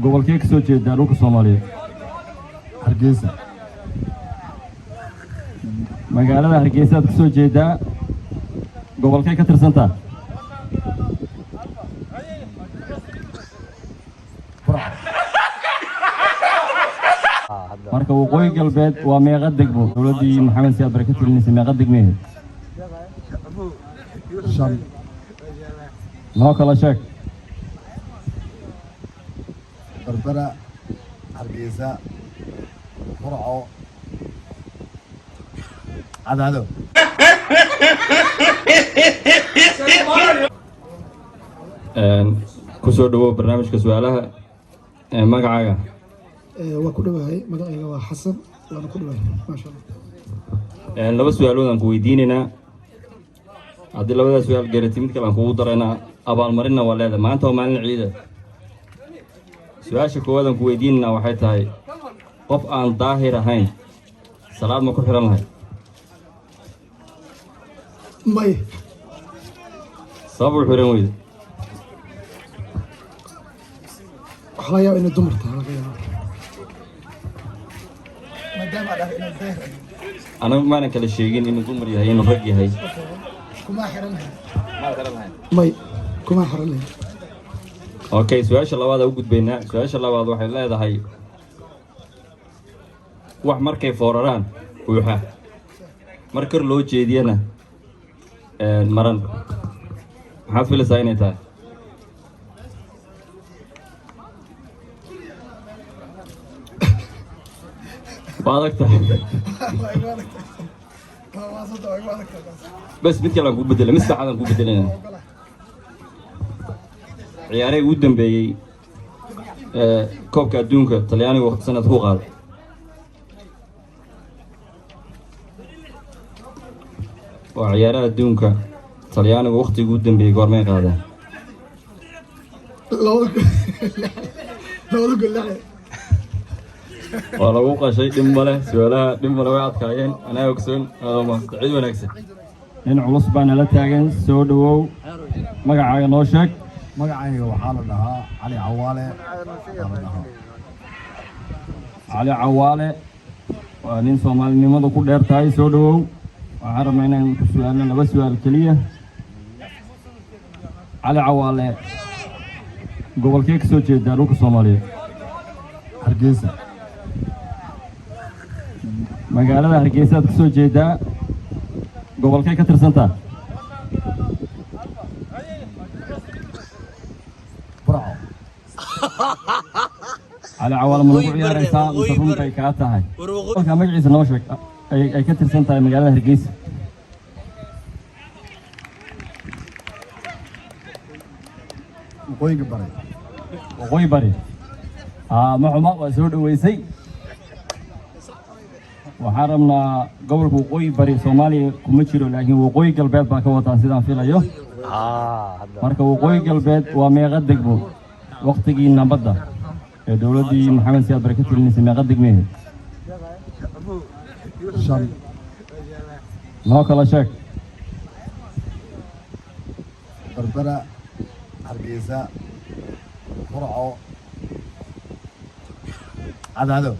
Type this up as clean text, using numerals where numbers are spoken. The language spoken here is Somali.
Gobolkee ka soo jeedaa dhulka Soomaaliyeed? Hargeysa. Magaalada Hargeysaad ka soo jeedaa, gobolkee ka tirsantaa? Burco. Marka Waqooyi Galbeed waa meeqa degmo? Dowladdii Maxamed Siyaad Bare ka tilinaysay meeqa degmeeheed? Shan. Noo kala sheeg. Berbera, Hargeysa, Burco, Cadaado. Ku soo dhawow barnaamijka su-aalaha. Magacaaga? Waa ku dhowahay, magacayga waa Xasan, waana ku dhowahay, maasha Allah. Laba su-aalood aan ku weydiinaynaa. Haddii labadaas su-aal garatay, mid kale aan kugu daraynaa, abaalmarinna waa leedahay. Maanta waa maalin ciida. Su-aasha koowaad aan ku weydiinaynaa waxay tahay: qof aan daahir ahayn salaad ma ku xihan lahayd? May. Sabab u xihan weyda? Waxaa laga yaaba inay dumar tahay, laga yaaba maadaama aad dhahay inay daahir ahayn. Anagu maanan kala sheegin inuu dumar yahay, inuu rag yahay. Kumaa xiran lahayn? May, kumaa xiran lahayn. Okay, su-aasha labaad aan u gudbaynaa. Su-aasha labaad waxay leedahay: wax markay fooraraan buuxa, mar kor loo jeediyana maran, maxaad filaysaa inay tahay? Waa adag tahay. Waa igu adag tahay. Waa maasanta, waa igu adag tahay taas. Bas, mid kale aan kuu bedelay, mid saxaad aan kuu bedelayna. Ogola. Ciyaarihii ugu dambeeyey ee koobka adduunka Talyaanigu sanad ku qaaday waa ciyaaraha adduunka Talyaanigu waqtigii ugu dambeeyey goormay qaadeen? 2006. Waa lagu qashay. Dhib male, su-aalaha dhib male, way adkaayeen, anaa ogsoon. Mahadsan, ciid wanaagsan. Nin culus baa nala taagan. Soo dhawow, magacaaga noo sheeg. Magacayga waxaa la dhahaa Cali Cawaale waxaa la dhahaa. Cali Cawaale waa nin soomaalinimadu ku dheer tahay. Soo dhawow. Waxaan rabnaa inaan ku su-aalno laba su-aal keliya. Cali Cawaale, gobolkee ka soo jeedaa dhulka Soomaaliyeed? Hargeysa. Magaalada Hargeysaad ka soo jeedaa, gobolkee ka tirsantaa? Burco. Cali Cawaale, ma lagu Waqooyi Bari, ciyaaraysaa mise Waqooyi run Bari. bay kaa tahay? War waqooyi. Gobolka magaciisa noo sheeg ay ka tirsan tahay magaalada Hargeysa. Waqooyiga Bari. Waqooyi Bari. Aa, ma xuma, waa soo dhoweysay. Waxaan rabnaa gobolka Waqooyi Bari Soomaaliya kuma jiro, laakiin Waqooyi Galbeed baa ka wataan sidaan filayo. Marka Waqooyi Galbeed waa meeqa degmo? Waqtigii nabadda ee dowladdii Maxamed Siyaad Bare ka tilinaysay meeqa degmeeheed? Shan. Noo kala sheeg. Berbera, Hargeysa, Burco, Cadaado.